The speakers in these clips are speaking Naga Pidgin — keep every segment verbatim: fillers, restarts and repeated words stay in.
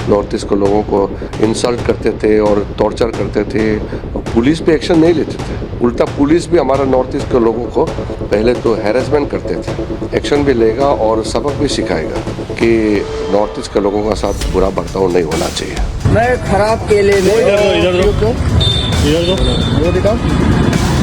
नॉर्थ ईस्ट के लोगों को इंसल्ट करते थे और टॉर्चर करते थे। पुलिस भी एक्शन नहीं लेते थे, उल्टा पुलिस भी हमारा नॉर्थ ईस्ट के लोगों को पहले तो हैरेसमेंट करते थे। एक्शन भी लेगा और सबक भी सिखाएगा कि नॉर्थ ईस्ट के लोगों का साथ बुरा बर्ताव नहीं होना चाहिए। मैं खराब केले में इधर दो, इधर दो। इधर दो। वो दिखाओ।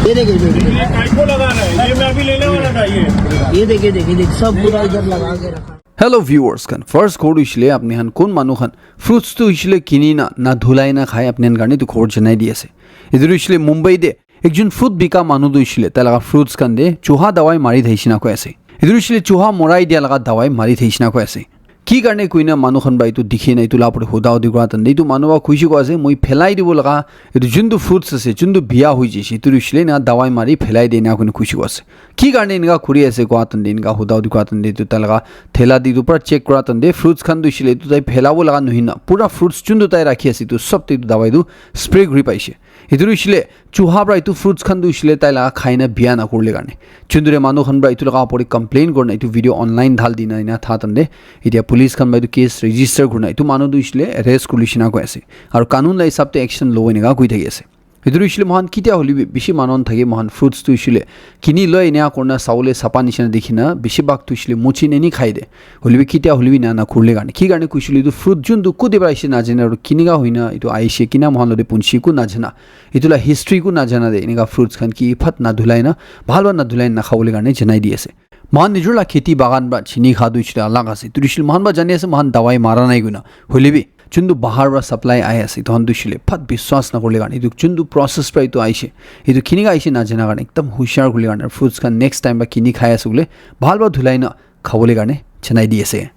ये देखिए, ये देखिए। ये काय को लगा रहा है? ये मैं अभी लेने वाला था, ये। ये देखिए, देखिए, देखिए, सब पूरा इधर लगा के रखा है। Hello viewers khan, first khor hoisile apni khan kun manu khan fruits tu hoisile kini na na dhulai na khai apni khan karne tu khor janai di ase. Etu hoisile Mumbai de ekjon fruit bika manu tu hoisile tai laga fruits khan de chuha dawai mari thaishe na koi ase. Etu hoisile chuha morai dia laga dawai mari thaishe na koi ase. Ki karne koina manu khan ba etu dikhi na etu la pore huda hudi kura tande etu manu ba khushi ko ase moi phelai dibo laga etu juntu fruits ase juntu biya hoi jaise etu hoisile na dawai mari phelai de na koina khushi ko ase. Ki karne enika khuri ase koa tande enika huda hudi koa tande etu tai laga thela di etu para check kura tande fruits khan tu hoisile etu tai phelabo laga nohoi na pura fruits juntu tai rakhi ase etu sob te etu dawai tu spray kuri paise. Etu tu hoisile chuha para etu fruits khan tu hoisile tai laga khai na biya na kurle karne juntu re manu khan para etu laga opor te complain kurina etu video online dhal dina ena tha tande etia police khan para etu case register kurina etu manu tu hoisile arrest kuri lishina koi ase aru kanun la hisab te action lobo enika koi thaki ase. Etu tu hoisile moikhan kitia hoilebi bishi manu khan thake moikhan fruits tu hoisile kini loi enia kurina sabole sapa nishina dikhina bishi bhag tu hoisile muchi neni khai de hoilebi kitia hoilebi ena nakurle karne ki karne koisile etu fruit juntu kute para ahishe najane aru kinika hoina etu ahishe kina moikhan lote punchi ku najana etu la history ku najana de enika fruits khan ki phat nadhulai na bhal para nadhulai na nakhabole karne janai di ase. Moikhan nijor la kheti bagan para chini kha tu hoisile alag ase etu tu hoisile moikhan para jani ase moikhan dawai mara nai koina hoilebi juntu bahar para supply ahi ase etu khan tu hoisile phat biswas nakurle karne etu juntu process para etu ahishe etu kinika ahishe najana karne ekdam hushar kurle karne fruits khan next time para kini khai ase koile bhal para dhulai na khabole karne janai di ase.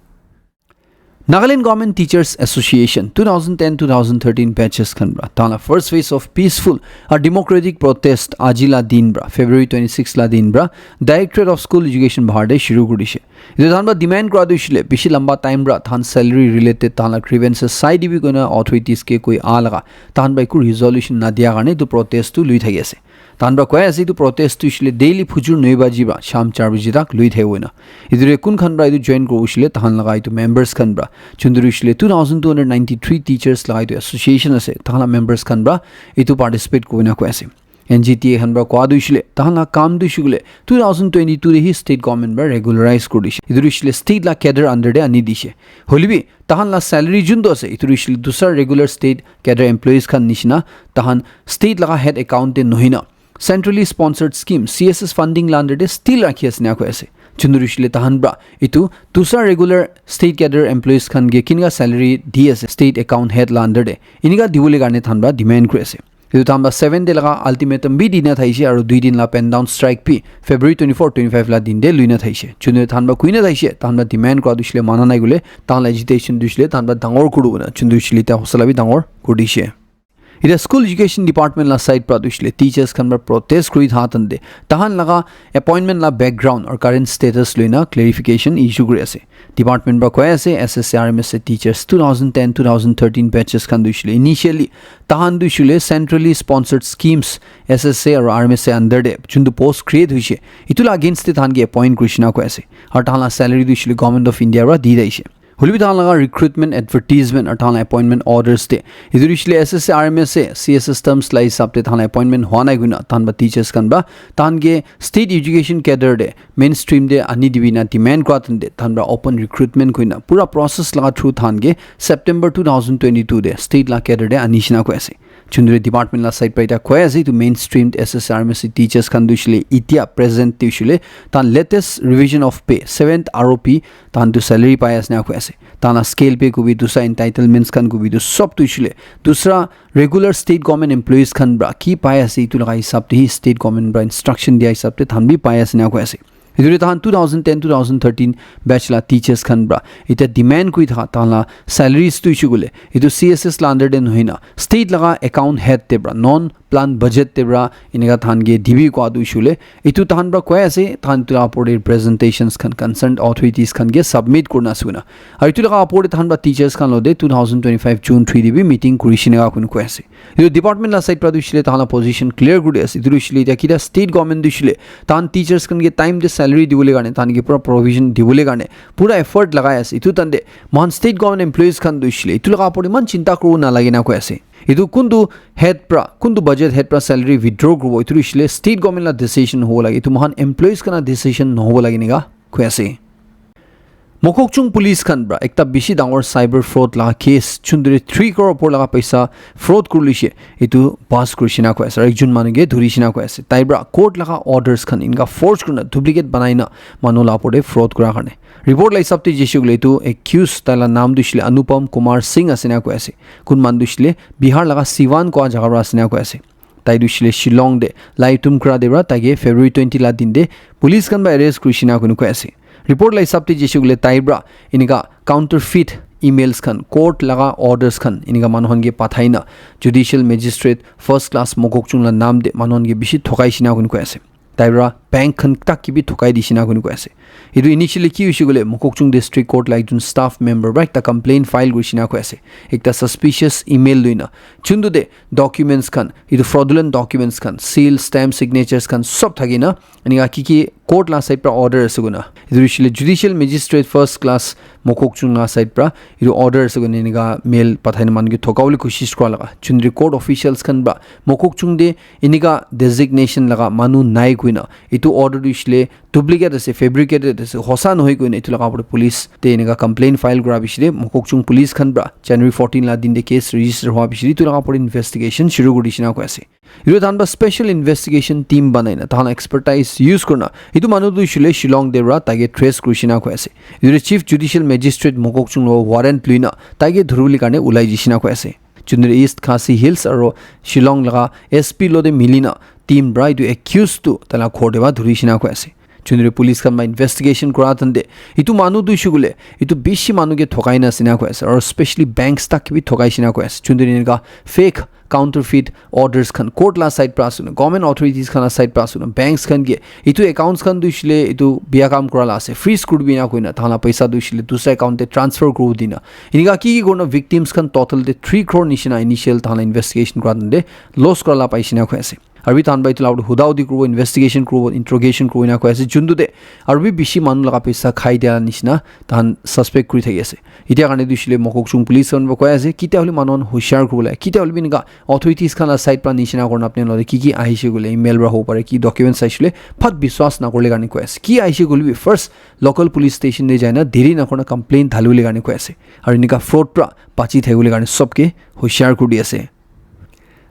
Nagaland Government Teachers Association two thousand ten two thousand thirteen batches khan para tahan la first phase of peaceful aru democratic protest aji la din para February twenty six la din para Directorate of School Education bahar te shuru kuri dishe. Etu tahan para demand kura tu hoishe le bishi lamba time para tahan salary related tahan la grievances sai dibi koina authorities ke koi aha laga tahan para eku resolution nadia karne etu protest tu lui thaki ase. Tahan para koi ase etu protest tu hoishe le daily phujur noi baji para sham char baji tak lui thaki koina. Etu re kun khan para etu join kuri hoishe le tahan laga etu members khan para juntu hoishe le two thousand two hundred ninety three teachers laga etu association ase tahan la members khan para etu participate kuri na koi ase. N G T A khan para koa tu hoishe le tahan la kam tu hoishe koile two thousand twenty two de hi state government para regularize kuri dishe etu hoishe le state la cadre under de ani dishe hoilebi tahan la salary juntu ase etu hoishe le dusra regular state cadre employees khan nishina tahan state laga head account de nohoi na centrally sponsored scheme C S S funding la under de still rakhi ase ena koi ase juntu hoishe le tahan para etu dusra regular state cadre employees khan ke kinika salary di ase state account head la under de enika dibole karne tahan para demand kuri ase. Etu tahan para seven de laga ultimatum bi dina thaishe aru dui din la pen down strike bi February twenty four twenty five la din de luina thaishe juntu tahan para kuina thaishe tahan para demand kura tu hoishe le mana nai koile tahan la agitation tu hoishe le tahan para dangor kuru koina juntu hoishe le ta hosala bi dangor kuri dishe. Etia school education department la side para tu hoishe le teachers khan para protest kuri tha tande tahan laga appointment la background or current status luina clarification issue kuri ase. Department para koi ase S S A R M S A teachers two thousand ten two thousand thirteen batches khan tu hoishe le initially tahan tu hoishe le centrally sponsored schemes S S A aru R M S A under de juntu post create hoishe etu la against de tahan ke appoint kuri shina koi ase aru tahan la salary tu hoishe le Government of India para di thaishe. Hoilebi tahan laga recruitment advertisement aru tahan la appointment orders de etu hoishe le S S A R M S A C S S terms la hisab de tahan la appointment hua nai koina tahan para teachers khan para tahan ke state education cadre de mainstream de ani dibi na demand kura tande tahan para open recruitment koina pura process laga through tahan ke September two thousand twenty two de state la cadre de ani shina koi ase. Juntu department la side para etia koi ase etu mainstream S S R M S teachers khan tu hoishe le etia present tu hoishe le tahan latest revision of pay seventh R O P tahan tu salary pai ase na koi ase tahan la scale pay kobi dusra entitlements khan kobi tu sob tu hoishe le dusra regular state government employees khan para ki pai ase etu laga hisab te hi state government para instruction dia hisab te tahan bi pai ase na koi ase. Etu te tahan two thousand ten two thousand thirteen batch la teachers khan para etia demand kuri thaka tahan la salaries tu issue kule etu C S S la under te nohoi na state laga account head te para non plan budget te pra enika tahan ke dibi koa tu hoishe koile, etu tahan pra koi ase, tahan etu la opor te representations khan concerned authorities khan ke submit kurina ase koina. Aru etu laga opor te tahan pra teachers khan lo de two thousand twenty-five June three te bi meeting kurishi naka koi ase. Etu department la side pra tu hoishe koile tahan la position clear kuri ase. Etu tu hoishe koile etia kita state government tu hoishe koile tahan teachers khan ke time te salary dibole karne, tahan ke pura provision dibole karne pura effort lagai ase. Etu tahan te mohan state government employees khan tu hoishe koile etu laga opor te iman chinta kuribo nalage na koi ase. Etu kuntu head pra, kuntu budget head pra salary withdraw kuribo, etu tu hoishe koile state government la decision hobo lage. Etu mohan employees khan la decision nohobo lage enika koi ase. Mokokchung police khan pra ekta bishi dangor cyber fraud laga case, chunduri three crore opor laga paisa fraud kuri lishe, etu bust kurishi na koi ase, aru ekjon manu ke dhurishi na koi ase. Tai pra court laga orders khan enika forge kurina duplicate banai na manu la opor te fraud kura karne. Report la hisab te jaise koile etu accused tai la naam tu hoishe koile Anupam Kumar Singh ase na koi ase. Kun manu tu hoishe koile Bihar laga Siwan koa jaga pra ase na koi ase. Tai tu hoishe koile Shillong te Laitumkhrah te pra tai ke February twenty la din te police khan pra arrest kurishi na koi ase. Report la hisab te jaise koile tai pra enika counterfeit emails khan, court laga orders khan enika manu khan ke pathai na judicial magistrate first class Mokokchung la naam te manu khan ke bishi thokai shi na koi ase. Tai pra bank khan tak ke bi thokai dishi na koi ase. Etu initially ki hoishe koile Mokokchung District Court la ekjon staff member pra ekta complaint file kurishi na koi ase. Ekta suspicious email loina chuntu te documents khan, etu fraudulent documents khan, seal, stamp, signatures khan sob thaki na enika ki ki court la side pra order ase koina. Etu hoishe koile judicial magistrate first class Mokokchung la side pra etu order ase koina enika mail pathai na manu ke thoka bole koshish kura laga. Chundri court officials khan pra Mokokchung te enika designation laga manu nai koina etu order tu hoishe koile duplicate ase, fabricated ase, hosa nohoi koina etu laga opor te police te enika complaint file kura bishi te Mokokchung police khan pra January fourteen la din te case register hua bishi te etu laga opor te investigation shuru kuri dishi na koi ase. Etu tahan pra special investigation team banai na tahan expertise use kurina etu manu tu hoishe koile Shillong te pra tai ke trace kurishi na koi ase. Etu chief judicial magistrate Mokokchung lo warrant loina tai ke dhuribole karne ulai dishi na koi ase. Chundri East Khasi Hills aro Shillong laga S P lo te mili na team pra etu accused tu tai la ghor te pra dhurishi na koi ase. Chundri police khan pra investigation kura tahan te etu manu tu hoishe koile etu bishi manu ke thokai na ase na koi ase, aro specially banks tak ke bi thokai shi na koi ase. Chundri enika fake counterfeit orders khan court la side pra ase koina, government authorities khan la side pra ase koina, banks khan ke etu accounts khan tu hoishe koile etu bia kam kura la ase, freeze kuri dibi na koina tahan la paisa tu hoishe koile dusra account te transfer kuri dina enika ki ki kurina victims khan total te three crore nishina initial tahan la investigation kura tahan te loss kura la paishe na koi ase. Aru bi tahan pra etu la opor te huda hudi kuribo, investigation kuribo, interrogation kuribo ena koi ase. Juntu te aru bi bishi manu laga paisa khai dia nishina tahan suspect kuri thaki ase. Etia karne tu hoishe le Mokokchung police khan pra koi ase, kitia hole manu khan hoshiar kuribo lage, kitia hole bi enika authorities khan la side pra nishina kurina apni khan logot te ki ki ahishe koile, email pra hobo pare, ki documents ahishe koile, phat biswas nakurile karne koi ase. Ki ahishe koile bi first local police station te jaina deri nakurina complaint dhalibole karne koi ase. Aru enika fraud pra bachi thakibole karne sobke hoshiar kuri di ase.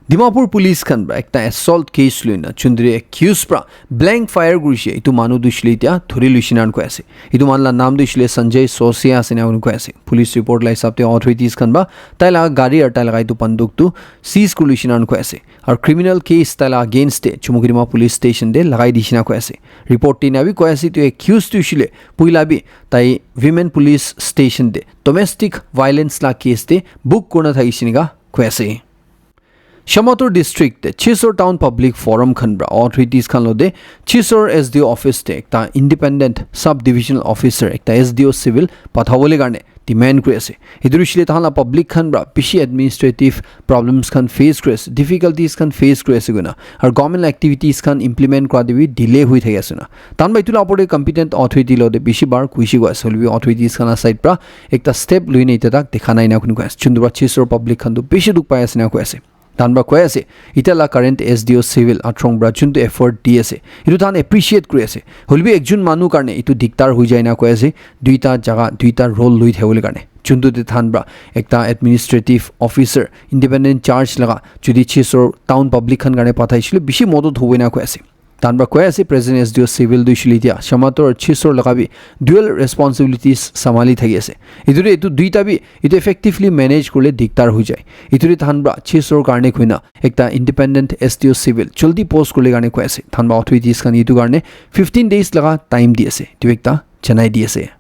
Dimapur police khan pra ekta assault case loina chundri accused pra blank fire kurishe, etu manu tu hoishe le etia dhuri luishe na koi ase. Etu manu la naam tu hoishe le Sanjay Sosia ase na koi ase. Police report la hisab te authorities khan pra tai laga gari aru tai laga etu banduk tu seize kuri luishe na koi ase. Aru criminal case tai laga against te Chumukedima police station te lagai dishe na koi ase. Report te ena bi koi ase etu accused tu hoishe le puila bi tai women police station te domestic violence la case te book kurina thakishe enika koi ase. Shamator district te Chisor Town Public Forum khan pra authorities khan logot te Chisor S D O office te ekta independent sub divisional officer, ekta S D O civil pathabole karne demand kuri ase. Etu hoishe le tahan la public khan pra bishi administrative problems khan face kuri ase, difficulties khan face kuri ase koina, aru government la activities khan implement kura te bi delay hoi thaki ase na. Tahan pra etu la opor te competent authority logot te bishi bar koishe koi ase, hoile bi authorities khan la side pra ekta step loina etia tak dekha nai na koi ase. Juntu pra Chisor public khan tu bishi dukh pai ase na koi ase. Tahan pra koi ase, etia la current S D O civil Athrong pra juntu effort di ase, etu tahan appreciate kuri ase. Hoile bi ekjon manu karne etu dikdar hoi jai na koi ase, duita jaga, duita role loi thakibole karne. Juntu te tahan pra ekta administrative officer, independent charge laga, jodi Chisor town public khan karne pathaishe le bishi modot hobo ena koi ase. Tahan pra koi ase, present S D O civil tu hoishe le etia Shamator aru Chisor laga bi dual responsibilities sambhali thaki ase. Etu te etu duita bi etu effectively manage kurile dikdar hoi jai. Etu te tahan pra Chisor karne koina ekta independent S D O civil jaldi post kurile karne koi ase. Tahan pra authorities khan etu karne fifteen days laga time di ase. Etu ekta janai di ase.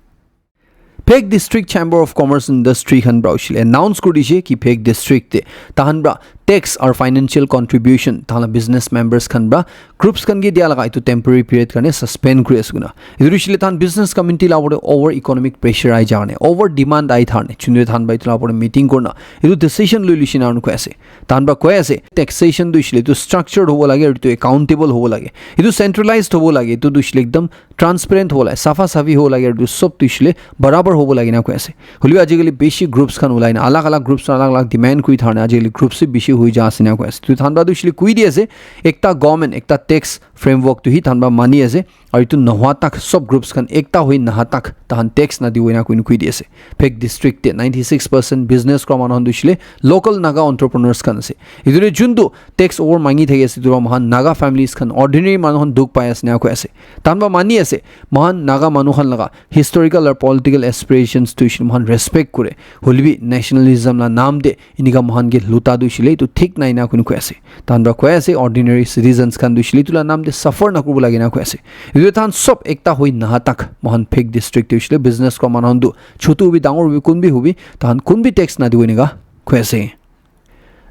Phek District Chamber of Commerce and Industry khan pra hoishe le announce kuri dishe ki Phek District te tahan pra tax or financial contribution tahan la business members khan pra groups khan ke dia laga etu temporary period karne suspend kuri ase koina. Etu hoishe le tahan business community la opor te over economic pressure ahi ja karne, over demand ahi tharne, chundre tahan pra etu la opor te meeting kurna etu decision loi luishe na koi ase. Tahan pra koi ase, taxation tu hoishe le etu structured hobo lage, etu accountable hobo lage, etu centralized hobo lage, etu tu hoishe le ekdam transparent hobo lage, safa safi hobo lage, etu sob tu hoishe le barabar hobo lage na koi ase. Hoilebi ajikali bishi groups khan ulai na, alag alag groups khan alag alag demand kuri tharne ajikali groups bi bishi hui ja ase na koi ase. Tu tahan pra tu hoishe le koi di ase, ekta government, ekta tax framework tu hi tahan pra mani ase, aru etu nohwa tak sob groups khan ekta hui naha tak tahan tax na dibo ena koi na koi di ase. Phek district te ninety six percent business kura manu khan tu hoishe le local Naga entrepreneurs khan ase. Etu te juntu tax over mangi thaki ase, etu pra moikhan Naga families khan, ordinary manu khan dukh pai ase na koi ase. Tahan pra mani ase, moikhan Naga manu khan laga historical aru political aspirations tu hoishe le moikhan respect kure. Hoilebi nationalism la naam te enika moikhan ke luta tu hoishe le etu thik nai na koi na koi ase. Tahan pra koi ase, ordinary citizens khan tu hoishe le etu la naam te suffer na kuribo lage na koi ase. Etu tahan sob ekta hui naha tak moikhan Phek district te hoishe le business kura manu khan tu chotu hobi, dangor hobi, kun bi hobi, tahan kun bi tax na dibo enika koi ase.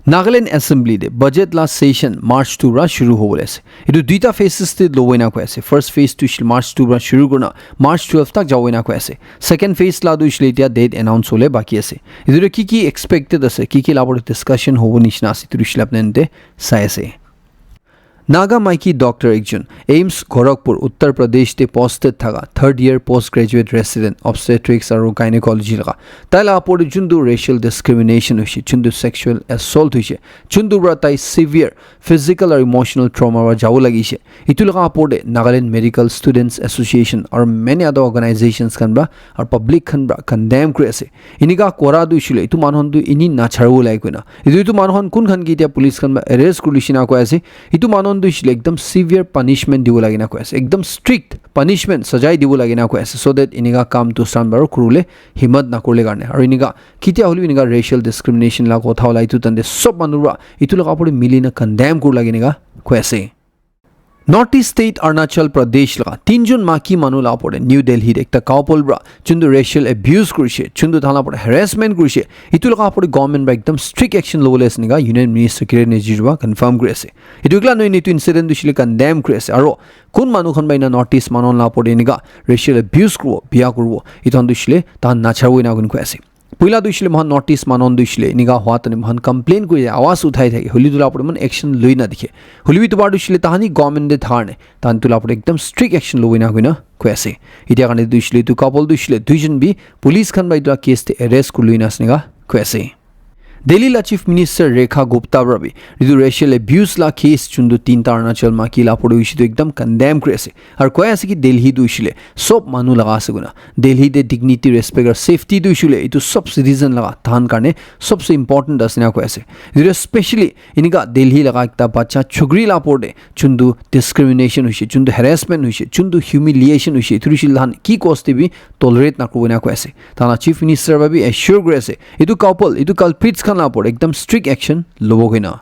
Nagaland Assembly te budget la session March two pra shuru hobo le ase. Etu duita phases te lobo ena koi ase. First phase tu hoishe le March two pra shuru kurna March twelve tak jabo ena koi ase. Second phase la tu hoishe le etia date announce hole baki ase. Etu te ki ki expected ase, ki ki la opor te discussion hobo nishina ase, etu hoishe le apni khan te sai ase. Naga maiki doctor ekjon, AIIMS Gorakhpur, Uttar Pradesh te posted thaka third year postgraduate resident obstetrics aru gynecology laga, tai la opor te juntu racial discrimination hoishe, juntu sexual assault hoishe, juntu pra tai severe physical aru emotional trauma pra jabo lagise, etu laga opor te Nagaland Medical Students Association aru many other organizations khan pra aru public khan pra condemn kuri ase. Enika kura tu hoishe le etu manu khan tu eni nacharibo lage koina. Etu, etu manu khan kun khan ke etia police khan pra arrest kuri luishe na koi ase. Etu manu khan tu hoishe le ekdam severe punishment dibo lage na koi ase. Ekdam strict punishment, sajai dibo lage na koi ase. So that enika kam tu san baro kuribole himmat nakuribole karne. Aru enika ketia hoilebi enika racial discrimination la kotha ulai tu tante sob manu pra etu laga opor te mili na condemn kuri lage enika koi ase. North East state Arunachal Pradesh laga tinjon maki manu la opor te New Delhi te ekta couple pra juntu racial abuse kurishe, juntu tahan la opor te harassment kurishe, etu laga opor te government pra ekdam strict action lobole ase enika Union Minister Kiren Rijiju pra confirm kuri ase. Etu ekla nohoi, etu incident tu hoishe le condemn kuri ase. Aro kun manu khan pra ena North East manu la opor te enika racial abuse kuribo, biya kuribo, etu khan tu hoishe le tahan nacharibo ena koi ase. Poila tu hoishe le moikhan North East manu khan tu hoishe le enika hua tani moikhan complain kuri, awaz uthai thake, hoile tu la opor te moikhan action loi na dikhe. Hoile bi etu bar tu hoishe le tahan hi government te dhar nai, tahan tu la opor te ekdam strict action lobo ena koina koi ase. Etia karne tu hoishe le etu couple tu hoishe le duijon bi police khan pra etu la case te arrest kuri loi na ase enika koi ase. Delhi la Chief Minister Rekha Gupta pra bi etu racial abuse la case juntu tinta Arunachal maki la opor te hoishe tu ekdam condemn kuri ase. Aru koi ase ki Delhi tu hoishe le sob manu laga ase koina. Delhi te dignity, respect aru safety tu hoishe le etu sob citizen laga tahan karne sobse important ase ena koi ase. Etu especially enika Delhi laga ekta bacha chokri la opor te juntu discrimination hoishe, juntu harassment hoishe, juntu humiliation hoishe, etu hoishe le tahan ki cost te bi tolerate nakuribo ena koi ase. Tahan la Chief Minister pra bi assure kuri ase, etu couple, etu culprits khan la opor te ekdam strict action lobo koina.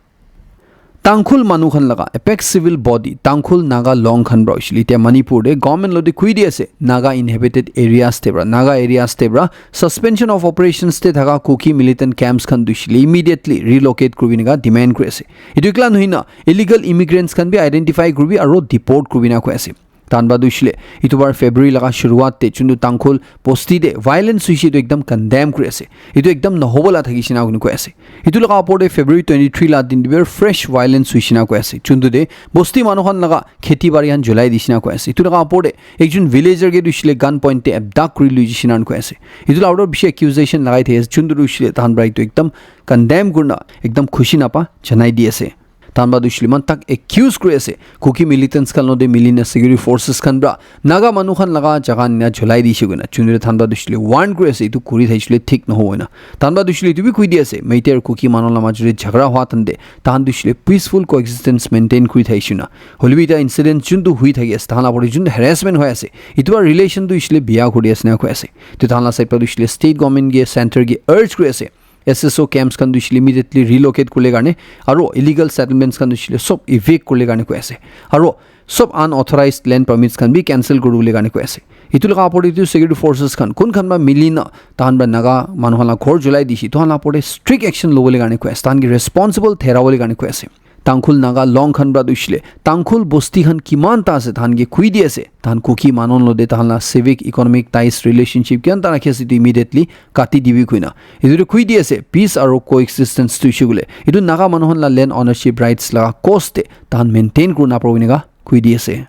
Tangkhul manu khan laga apex civil body, Tangkhul Naga Long khan pra hoishe le etia Manipur te government lo te koi di ase, Naga inhabited areas te pra, Naga areas te pra suspension of operations te thaka Kuki militant camps khan tu hoishe le immediately relocate kuribi enika demand kuri ase. Etu ekla nohoi na illegal immigrants khan bi identify kuribi aro deport kuribi ena koi ase. Tahan pra tu hoishe le etu bar February laga shuruat te juntu Tangkhul bosti te violence hoishe, etu ekdam condemn kuri ase. Etu ekdam nohobo la thakishe ena koi ase. Etu laga opor te February twenty three la din te bi fresh violence hoishe ena koi ase. Juntu te bosti manu khan laga kheti bari khan julai dishe ena koi ase. Etu laga opor te ekjon villager ke tu hoishe le gun point te abduct kuri loi jishe ena koi ase. Etu la opor te bishi accusation lagai thaki ase. Juntu tu hoishe le tahan pra etu ekdam condemn kurina ekdam khushi napa janai di ase. Tahan pra tu hoishe le eman tak accuse kuri ase, Kuki militants khan lo te mili na security forces khan pra Naga manu khan laga jaga nina julai dishe koina. Juntu te tahan pra tu hoishe le warn kuri ase, etu kuri thakishe le thik nohobo koina. Tahan pra tu hoishe le etu bi koi di ase, Meitei aru Kuki manu la majot te jhagara hua time te tahan tu hoishe le peaceful coexistence maintain kuri thakishe koina. Hoile bi eta incident juntu hoi thaki ase, tahan la opor te juntu harassment hoi ase, etu pra relation tu hoishe le biya kuri ase ena koi ase. Etu tahan la side pra tu hoishe le state government ke, center ke urge kuri ase, S S O camps khan tu hoishe le immediately relocate kuribole karne, aro illegal settlements khan tu hoishe le sob evict kuribole karne koi ase. Aro sob unauthorized land permits khan bi cancel kuribole karne koi ase. Etu laga opor te etu security forces khan kun khan ba mili na tahan ba Naga manu khan la ghor julai dishi, tahan la opor te strict action lobole karne koi ase, tahan ke responsible thera bole karne koi ase. Tangkhul Naga Long khan pra tu hoishe le Tangkhul bosti khan kiman ta ase, tahan ke khui di ase, tahan Kuki manu lo de tahan la civic economic ties relationship kiyan ta rakhi ase, etu immediately kati dibi koina. Etu tu khui di ase, peace aro coexistence tu hoishe koile etu Naga manu khan la land ownership rights la cost te tahan maintain kuri na paribo enika khui di ase.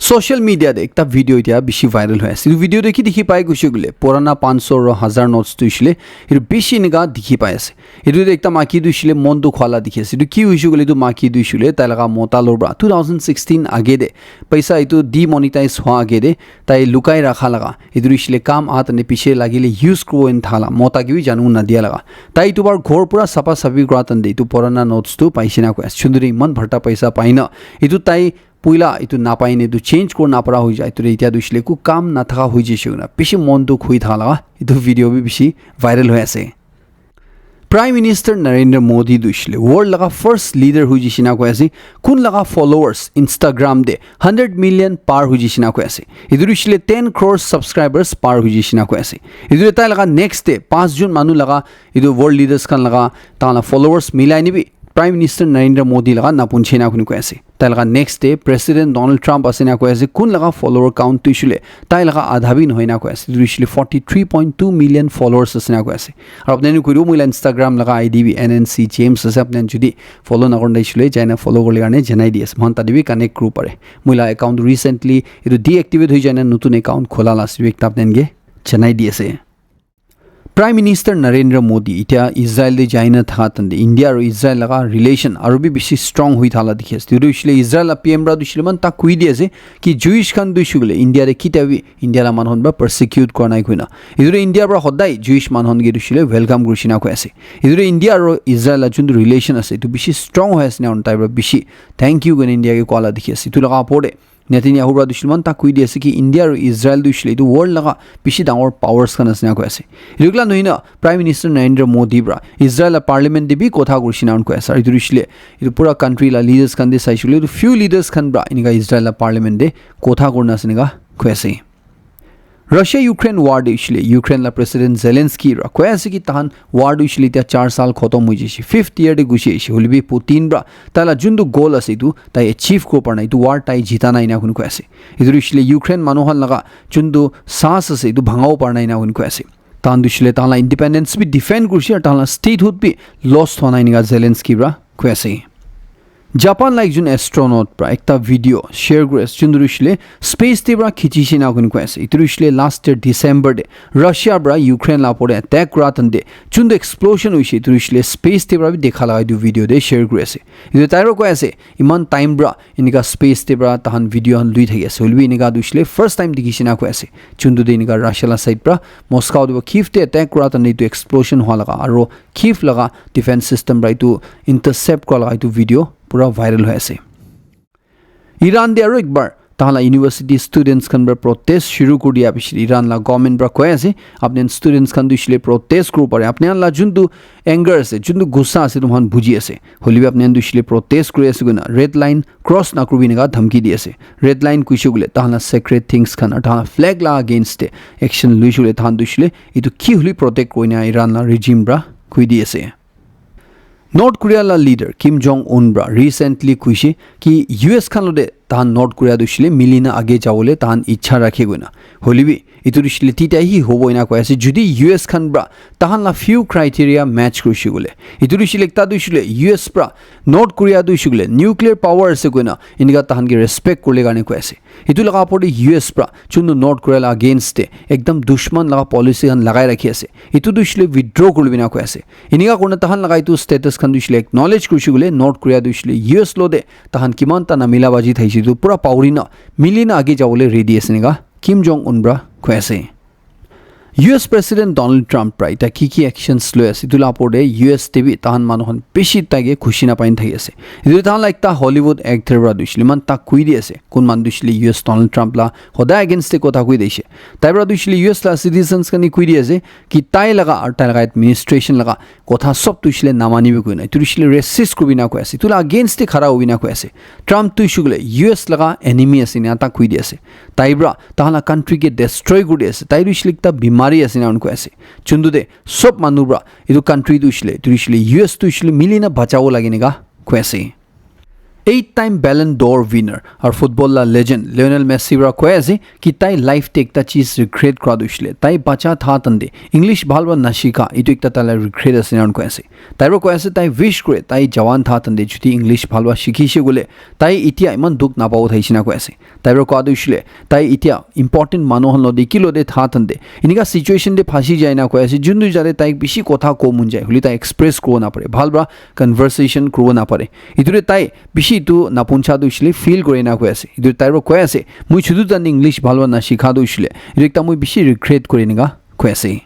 Social media te ekta video etia bishi viral hoi ase. Etu video te ki dikhi pai koishe koile purana panch so aro hazar notes tu hoishe le etu bishi enika dikhi pai ase. Etu te ekta maiki tu hoishe le mon dukh wala dikhi ase. Etu ki hoishe koile etu maiki tu hoishe koile tai laga mota lo pra two thousand sixteen age te paisa etu demonetize hua age te tai lukai rakha laga etu hoishe le kam aa tane piche lagile use kuribo en thala mota ke bi janu na dia laga. Tai etu bar ghor pura sapa sapi kura tande etu purana notes tu paishe na koi ase. Chunduri eman bharta paisa pai na etu tai puila etu napai ne etu change kuri napara hoi jai. Etu etia tu hoishe le eku kam nathaka hoi jaishe koina bishi mon dukh hoi thala etu video bi bishi viral hoi ase. Prime Minister Narendra Modi tu hoishe le world laga first leader hoi jaishe na koi ase. Kun laga followers Instagram te hundred million par hoi jaishe na koi ase. Etu tu hoishe le ten crore subscribers par hoi jaishe na koi ase. Etu tai laga next te panch jon manu laga etu world leaders khan laga tahan la followers milai ne bi Prime Minister Narendra Modi laga napunche na kuni koi ase. Tai laga next te President Donald Trump ase na koi ase. Kun laga follower count tu hoishe le tai laga adha bi nohoi na koi ase. Tu hoishe le forty three point two million followers ase na koi ase. Aru apni khan koi moi la Instagram laga I D bi N N C James ase. Apni khan jodi follow na kori na hoishe le jai na follow kori le karne janai di ase. Mohan tate bi connect kuri bo pare. Moi la account recently etu deactivate hoi jai na notun account khola la ase. Etu ekta apni khan ke janai di ase. Prime Minister Narendra Modi etia Israel te jai na thaka tante India aru Israel laga relation aru bi bishi strong hoi thala dikhi ase. Etu hoishe le Israel la P M pra tu hoishe le eman ta koi di ase ki Jewish khan tu hoishe koile India te kitia bi India la manu khan pra persecute kora nai koina. Etu India pra hodai Jewish manu khan ke tu hoishe le welcome kurishe na koi ase. Etu India aru Israel la juntu relation ase etu bishi strong hoi ase na tai pra bishi thank you koina India ke koa la dikhi ase. Etu laga opor te Netanyahu pra tu hoishe le eman ta koi di ase ki India aru Israel tu hoishe le etu world laga bishi dangor powers khan ase na koi ase. Etu kila nohoi na Prime Minister Narendra Modi pra Israel la parliament te bi kotha kurishe na koi ase. Aru etu hoishe le etu pura country la leaders khan te saishe koile etu few leaders khan pra enika Israel la parliament te kotha kurina ase enika koi ase. Russia Ukraine war te hoishe le Ukraine la President Zelensky pra koi ase ki tahan war tu hoishe le etia char saal khotom hoi jaishe, fifth year te gushi ahishe, hoile bi Putin pra tai la juntu goal ase etu tai achieve kuri bo para nai, etu war tai jita nai ena koi ase. Etu tu hoishe le Ukraine manu khan laga juntu saas ase etu bhangabo para nai ena koi ase. Tahan tu hoishe le tahan la independence bi defend kurishe aru tahan la statehood bi lost hwa nai enika Zelensky pra koi ase. Japan la ekjon astronaut pra ekta video share kuri ase, juntu tu hoishe le space te pra khichi she ena koi ase. Etu tu hoishe le last year December te Russia pra Ukraine la opor te attack kura tante juntu explosion hoishe, etu tu hoishe le space te pra bi dekha laga etu video te share kuri ase. Etu tai pra koi ase, iman time pra enika space te pra tahan video khan lui thaki ase, hoile bi enika tu hoishe le first time dikhi she ena koi ase. Juntu te enika Russia la side pra Moscow te Kyiv te attack kura tante etu explosion hwa laga aru Kyiv laga defense system pra etu intercept kura laga etu video pura viral hoi ase. Iran te aru ekbar tahan la university students khan pra protest shuru kuri dia piche Iran la government pra koi ase, apni khan students khan tu hoishe le protest kuri bo pare, apni khan la juntu anger ase, juntu gussa ase, etu moikhan buji ase, hoile bi apni khan tu hoishe le protest kuri ase koina red line cross na kuribi enika dhamki di ase. Red line koishe koile tahan la sacred things khan aru tahan la flag la against te action loishe koile tahan tu hoishe le etu ki hoile protect kurina Iran la regime pra koi di ase. North Korea la leader Kim Jong Un pra recently koishe ki U S khan lote tahan North Korea tu hoishe le mili na age jabole tahan ichha rakhe koina. Hoile bi etu tu hoishe le tita hi hobo ena koi ase jodi U S khan pra tahan la few criteria match kurishe koile. Etu tu hoishe le ekta tu hoishe le U S pra North Korea tu hoishe koile nuclear power ase koina enika tahan ke respect kurile karne koi ase. Etu laga opor te U S pra juntu North Korea la against te ekdam dushman laga policy khan lagai rakhi ase, etu tu hoishe le withdraw kuribi ena koi ase. Enika kurina tahan laga etu status khan tu hoishe le acknowledge kurishe koile North Korea tu hoishe le U S lote tahan kiman ta namila baji thaishe etu pura pauri na mili na age jabole ready ase enika Kim Jong Un pra koi ase. U S President Donald Trump pra eta ki ki actions loi ase, etu la opor te U S te bi tahan manu khan bishi taike khushi napai na thaki ase. Etu tahan la ekta Hollywood actor pra tu hoishe le eman tak koi di ase, kun manu tu hoishe le U S Donald Trump la hodai against te kotha koi di ase. Tai pra tu hoishe le U S la citizens khan ke koi di ase ki tai laga aru tai laga administration laga kotha sob tu hoishe le namani bi koi na. Etu tu hoishe le racist kuri bi na koi ase. Etu la against te khara hoi bi na koi ase. Trump tu hoishe koile U S laga enemy ase ena tak koi di ase. Tai pra tahan la country ke destroy kuri ase. Tai tu hoishe le ekta bimari ase ena koi ase. Chuntu te sob manu pra etu country tu hoishe le, etu hoishe le U S tu hoishe le mili na bachabo lage ena koi ase. Eight time Ballon d'Or winner aru football la legend Lionel Messi pra koi ase ki tai life te ekta cheez regret kura tu hoishe le tai bacha tha tan te English bhal pra na shikha, etu ekta tai la regret ase ena koi ase. Tai pra koi ase tai wish kure tai jawan tha tan te jodi English bhal pra shikhishe koile tai etia eman dukh napabo thakishe na koi ase. Tai pra koa tu hoishe le tai etia important manu khan lo de ki lo de tha tan te enika situation te phasi jai na koi ase, juntu jate tai bishi kotha ko mon jai holi tai express kuro na pare, bhal pra conversation kuro na pare. Etu te tai bishi etu napuncha tu hoishe le feel kore na koi ase. Etu tai pra koi ase, "Moi chutu tan English bhal pra na shikha tu hoishe le etu ekta moi bishi regret kore ena koi ase."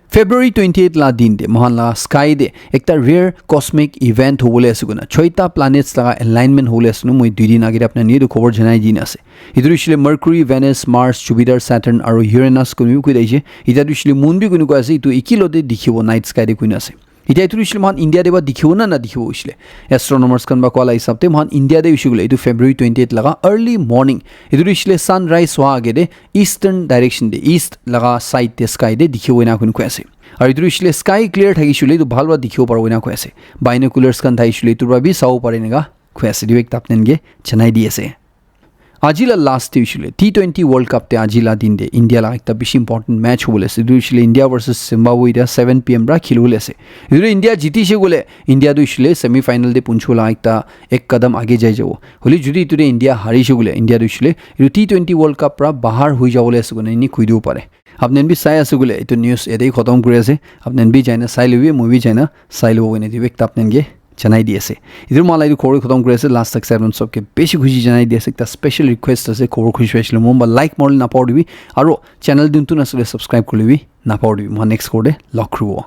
February twenty eight la din te mohan la sky te ekta rare cosmic event hobole ase koina, choita planets laga alignment hobole ase koina moi dui din age te apni khan ke etu khobor janai di na ase. Etu hoishe le Mercury, Venus, Mars, Jupiter, Saturn aru Uranus koina bi koi thakishe. Etia tu hoishe le moon bi koina koi ase, etu eki lo te dikhibo night sky te koina ase. Etia etu hoishe le mohan India te ba dikhibo na na dikhibo hoishe le. Astronomers khan ba koa la hisab te mohan India te hoishe koile etu February twenty eight laga early morning, etu hoishe le sunrise hua age te eastern direction te, east laga side te sky te dikhibo ena koi ase. Aru etu hoishe le sky clear thakishe koile etu bhal pra dikhibo paribo ena koi ase. Binoculars khan thakishe koile etu pra bi sabo pare ena koi ase. Etu ekta apni khan ke janai di ase. Aji la last te hoishe le T twenty World Cup te aji la din te India la ekta bishi important match hobole ase. Etu hoishe le India versus Zimbabwe etia seven P M pra khilibole ase. Etu India jitishe koile India tu hoishe le semi final te punchibo la ekta ek kadam age jai jabo. Holi jodi etu te India harishe koile India tu hoishe le etu T twenty World Cup pra bahar hoi jabole ase koina eni koi dibo pare. Apni khan bi sai ase koile etu news yate khotom kuri ase. Apni khan bi jaina sai lobi, moi bi jaina sai lobo koina etu bi ekta apni khan ke janai di ase. Etu moi la etu khobor khotom kuri ase. Last tak sai apni khan sob ke bishi khushi janai di ase. Ekta special request ase, khobor khushi paishe le mon ba like mori na pao dibi, aru channel te notun asile subscribe kuri lobi na pao dibi. Moi next khobor te log kuribo.